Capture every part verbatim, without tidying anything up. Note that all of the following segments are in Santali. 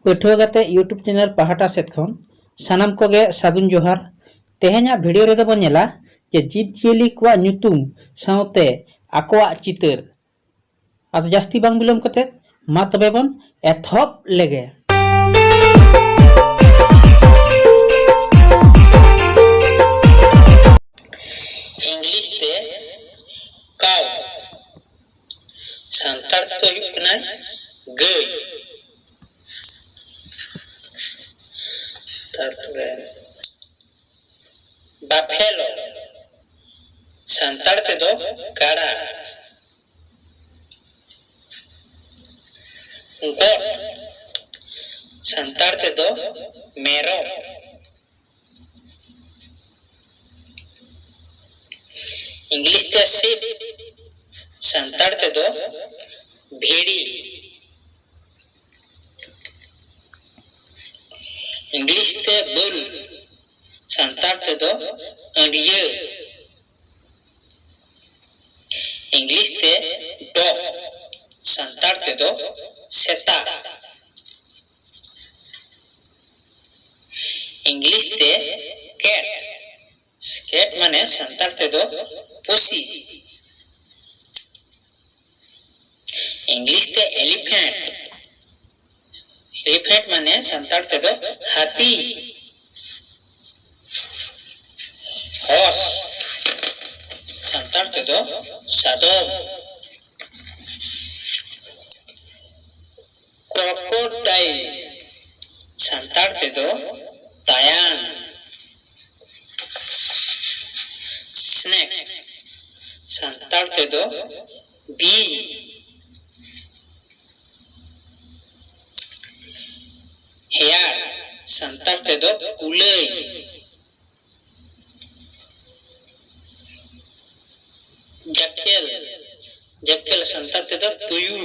ᱯᱟᱹᱴᱷᱩᱣᱟᱹ ᱜᱟᱛᱮ YouTube channel ᱯᱟᱦᱴᱟ ᱥᱮᱫ ᱠᱷᱚᱱ ᱥᱟᱱᱟᱢ ᱠᱚᱜᱮ ᱥᱟᱹᱜᱩᱱ ᱡᱚᱦᱟᱨ᱾ ᱛᱮᱦᱮᱧᱟᱜ video ᱨᱮᱫᱚ ᱵᱚᱱ ᱧᱮᱞᱟ ᱡᱮ ᱡᱤᱵᱽ ᱡᱤᱭᱟᱹᱞᱤ ᱠᱚᱣᱟᱜ ᱧᱩᱛᱩᱢ ᱥᱟᱶᱛᱮ ᱟᱠᱚᱣᱟᱜ ᱪᱤᱛᱟᱹᱨ᱾ ᱟᱫᱚ ᱡᱟᱹᱥᱛᱤ ᱵᱟᱝ ᱵᱤᱞᱚᱢ ᱠᱟᱛᱮ ᱢᱟ ᱛᱚᱵᱮ ᱵᱚᱱ ᱮᱛᱚᱦᱚᱵ ᱞᱮᱜᱮ᱾ English ᱛᱮ cow, ᱥᱟᱱᱛᱟᱲ ᱛᱮᱫᱚ ᱦᱩᱭᱩᱜ ᱠᱟᱱᱟᱭ ᱜᱟᱹᱭ᱾ ᱛᱟᱨᱯᱚᱨᱮ buffalo, ᱥᱟᱱᱛᱟᱲ ᱛᱮᱫᱚ ᱠᱟᱲᱟ᱾ Goat, ᱥᱟᱱᱛᱟᱲ ᱛᱮᱫᱚ ᱢᱮᱨᱚᱢ᱾ English ᱛᱮ sheep, ᱥᱟᱱᱛᱟᱲ ᱛᱮᱫᱚ ᱵᱷᱤᱲᱤ᱾ English ᱛᱮ bull, ᱥᱟᱱᱛᱟᱲ ᱛᱮᱫᱚ ᱟᱹᱰᱭᱟᱹ᱾ English ᱛᱮ dog, ᱥᱟᱱᱛᱟᱲ ᱛᱮᱫᱚ ᱥᱮᱛᱟ᱾ English ᱛᱮ cat, cat ᱢᱟᱱᱮ ᱥᱟᱱᱛᱟᱲ ᱛᱮᱫᱚ ᱯᱩᱥᱤ᱾ English ᱛᱮ elephant, elephant ᱢᱟᱱᱮ ᱥᱟᱱᱛᱟᱲ ᱛᱮᱫᱚ ᱦᱟᱹᱛᱤ᱾ Horse, ᱥᱟᱱᱛᱟᱲ ᱛᱮᱫᱚ ᱥᱟᱫᱚᱢ᱾ Crocodile, ᱥᱟᱱᱛᱟᱲ ᱛᱮᱫᱚ ᱛᱟᱭᱟᱱ᱾ Snake, ᱥᱟᱱᱛᱟᱲ ᱛᱮᱫᱚ ᱵᱤᱧ᱾ Hare, ᱥᱟᱱᱛᱟᱲ ᱛᱮᱫᱚ ᱠᱩᱞᱟᱹᱭ᱾ Jackal, jackal ᱥᱟᱱᱛᱟᱲ ᱛᱮᱫᱚ ᱛᱩᱭᱩ᱾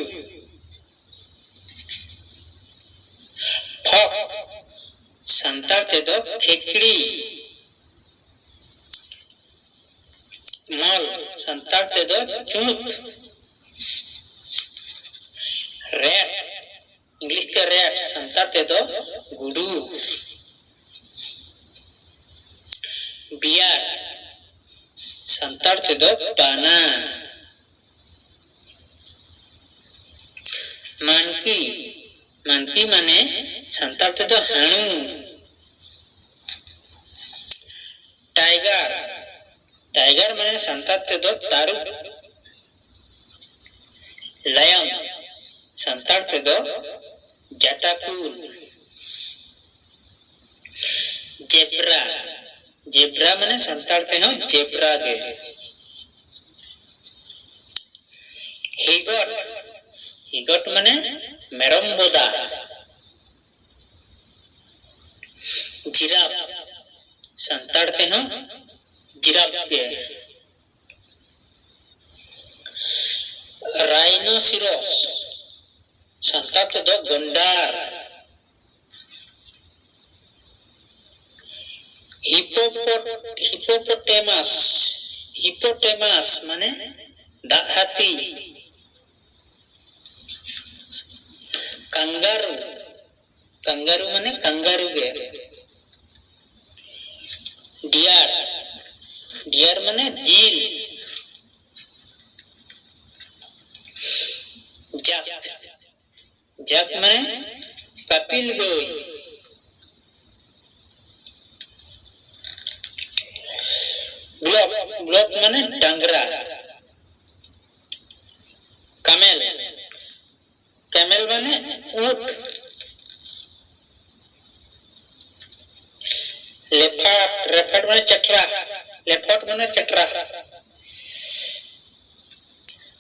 Fox, ᱥᱟᱱᱛᱟᱲ ᱛᱮᱫᱚ ᱠᱷᱮᱠᱲᱤ᱾ Mole, ᱥᱟᱱᱛᱟᱲ ᱛᱮᱫᱚ ᱪᱩᱛ᱾ Rat, English ᱛᱮ rat, ᱥᱟᱱᱛᱟᱲ ᱛᱮᱫᱚ ᱜᱩᱰᱩ᱾ Bear, ᱥᱟᱱᱛᱟᱲ ᱛᱮᱫᱚ ᱵᱟᱱᱟ᱾ Monkey, monkey ᱢᱟᱱᱮ ᱥᱟᱱᱛᱟᱲ ᱛᱮᱫᱚ ᱦᱟᱹᱬᱩ᱾ Tiger, tiger ᱢᱟᱱᱮ ᱥᱟᱱᱛᱟᱲ ᱛᱮᱫᱚ ᱛᱟᱹᱨᱩᱵ᱾ Lion, ᱥᱟᱱᱛᱟᱲ ᱛᱮᱫᱚ ᱡᱟᱴᱟ ᱠᱩᱞ᱾ Zebra, zebra ᱢᱟᱱᱮ ᱥᱟᱱᱛᱟᱲ ᱛᱮᱦᱚᱸ ᱡᱮᱵᱽᱨᱟ ᱜᱮ᱾ He goat, he goat ᱢᱟᱱᱮ ᱢᱮᱨᱚᱢ ᱵᱚᱫᱟ᱾ Giraffe, ᱥᱟᱱᱛᱟᱲ ᱛᱮᱦᱚᱸ ᱡᱤᱨᱟᱯ ᱜᱮ᱾ Rhinoceros, ᱥᱟᱱᱛᱟᱲ ᱛᱮᱫᱚ ᱜᱚᱱᱰᱟᱨ᱾ Hippopot-, hippopotamus, hippopotamus ᱢᱟᱱᱮ ᱫᱟᱜ ᱦᱟᱹᱛᱤ᱾ Kangaroo, kangaroo ᱢᱟᱱᱮ ᱠᱟᱝᱜᱟᱨᱩ ᱜᱮ᱾ Deer, deer ᱢᱟᱱᱮ ᱡᱤᱞ᱾ Duck, duck ᱢᱟᱱᱮ ᱠᱟᱯᱤᱞ ᱜᱟᱹᱭ᱾ Block, block ᱢᱟᱱᱮ ᱰᱟᱝᱨᱟ᱾ Camel, camel ᱢᱟᱱᱮ ᱩᱸᱴ᱾ Leopard, leopard ᱢᱟᱱᱮ ᱪᱮᱴᱨᱟ᱾ Leopard ᱢᱟᱱᱮ ᱪᱮᱴᱨᱟ᱾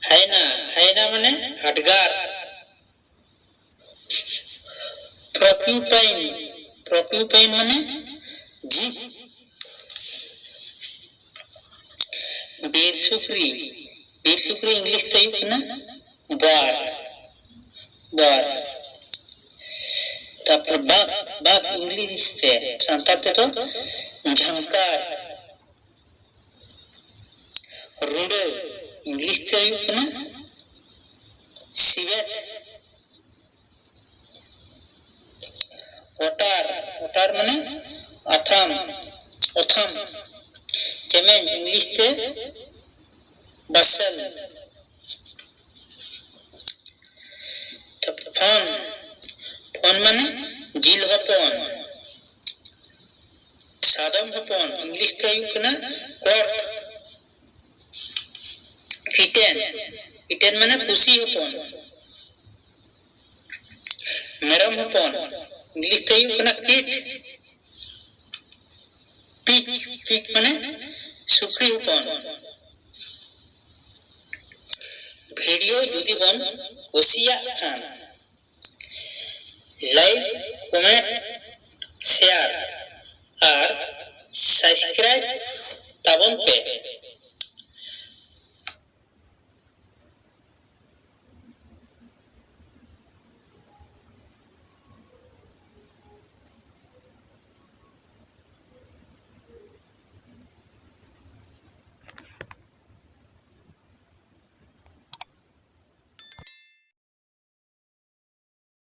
Hyena, hyena ᱢᱟᱱᱮ ᱦᱟᱰᱜᱟᱨ᱾ Porcupine, porcupine ᱢᱟᱱᱮ ᱡᱷᱤᱠ᱾ ᱵᱤᱨ ᱥᱩᱠᱨᱤ, ᱵᱤᱨ ᱥᱩᱠᱨᱤ English ᱛᱮ ᱦᱩᱭᱩᱜ ᱠᱟᱱᱟ boar, boar᱾ ᱛᱟᱨᱯᱚᱨ ᱵᱟᱜᱽ, ᱵᱟᱜᱽ English ᱛᱮ, ᱥᱟᱱᱛᱟᱲ ᱛᱮᱫᱚ ᱡᱷᱟᱝᱠᱟᱨ᱾ ᱨᱩᱸᱰᱟᱹ English ᱛᱮ ᱦᱩᱭᱩᱜ ᱠᱟᱱᱟ civet᱾ Otter, otter ᱢᱟᱱᱮ ᱟᱛᱷᱟᱢ, ᱚᱛᱷᱟᱢ᱾ ᱪᱮᱢᱮᱧ, ᱤᱝᱞᱤᱥ ᱛᱮ bustle᱾ Fawn, fawn ᱢᱟᱱᱮ ᱡᱤᱞ ᱦᱚᱯᱚᱱ, ᱥᱟᱫᱚᱢ ᱦᱚᱯᱚᱱ, ᱤᱝᱞᱤᱥ ᱛᱮ ᱦᱩᱭᱩᱜ ᱠᱟᱱᱟ cat᱾ Kitten, kitten ᱢᱟᱱᱮ ᱯᱩᱥᱤ ᱦᱚᱯᱚᱱ᱾ ᱢᱮᱨᱚᱢ ᱦᱚᱯᱚᱱ, ᱤᱝᱞᱤᱥ ᱛᱮ ᱦᱩᱭᱩᱜ ᱠᱟᱱᱟ kid᱾ Pig, pig ᱢᱟᱱᱮ ᱥᱩᱠᱨᱤ ᱦᱚᱯᱚᱱ᱾ ᱵᱷᱤᱰᱤᱭᱳ ᱡᱩᱫᱤ ᱵᱚᱱ ᱠᱩᱥᱤᱭᱟᱜ ᱠᱷᱟᱱ, like, comment, share ᱟᱨ subscribe ᱛᱟᱵᱚᱱ ᱯᱮ᱾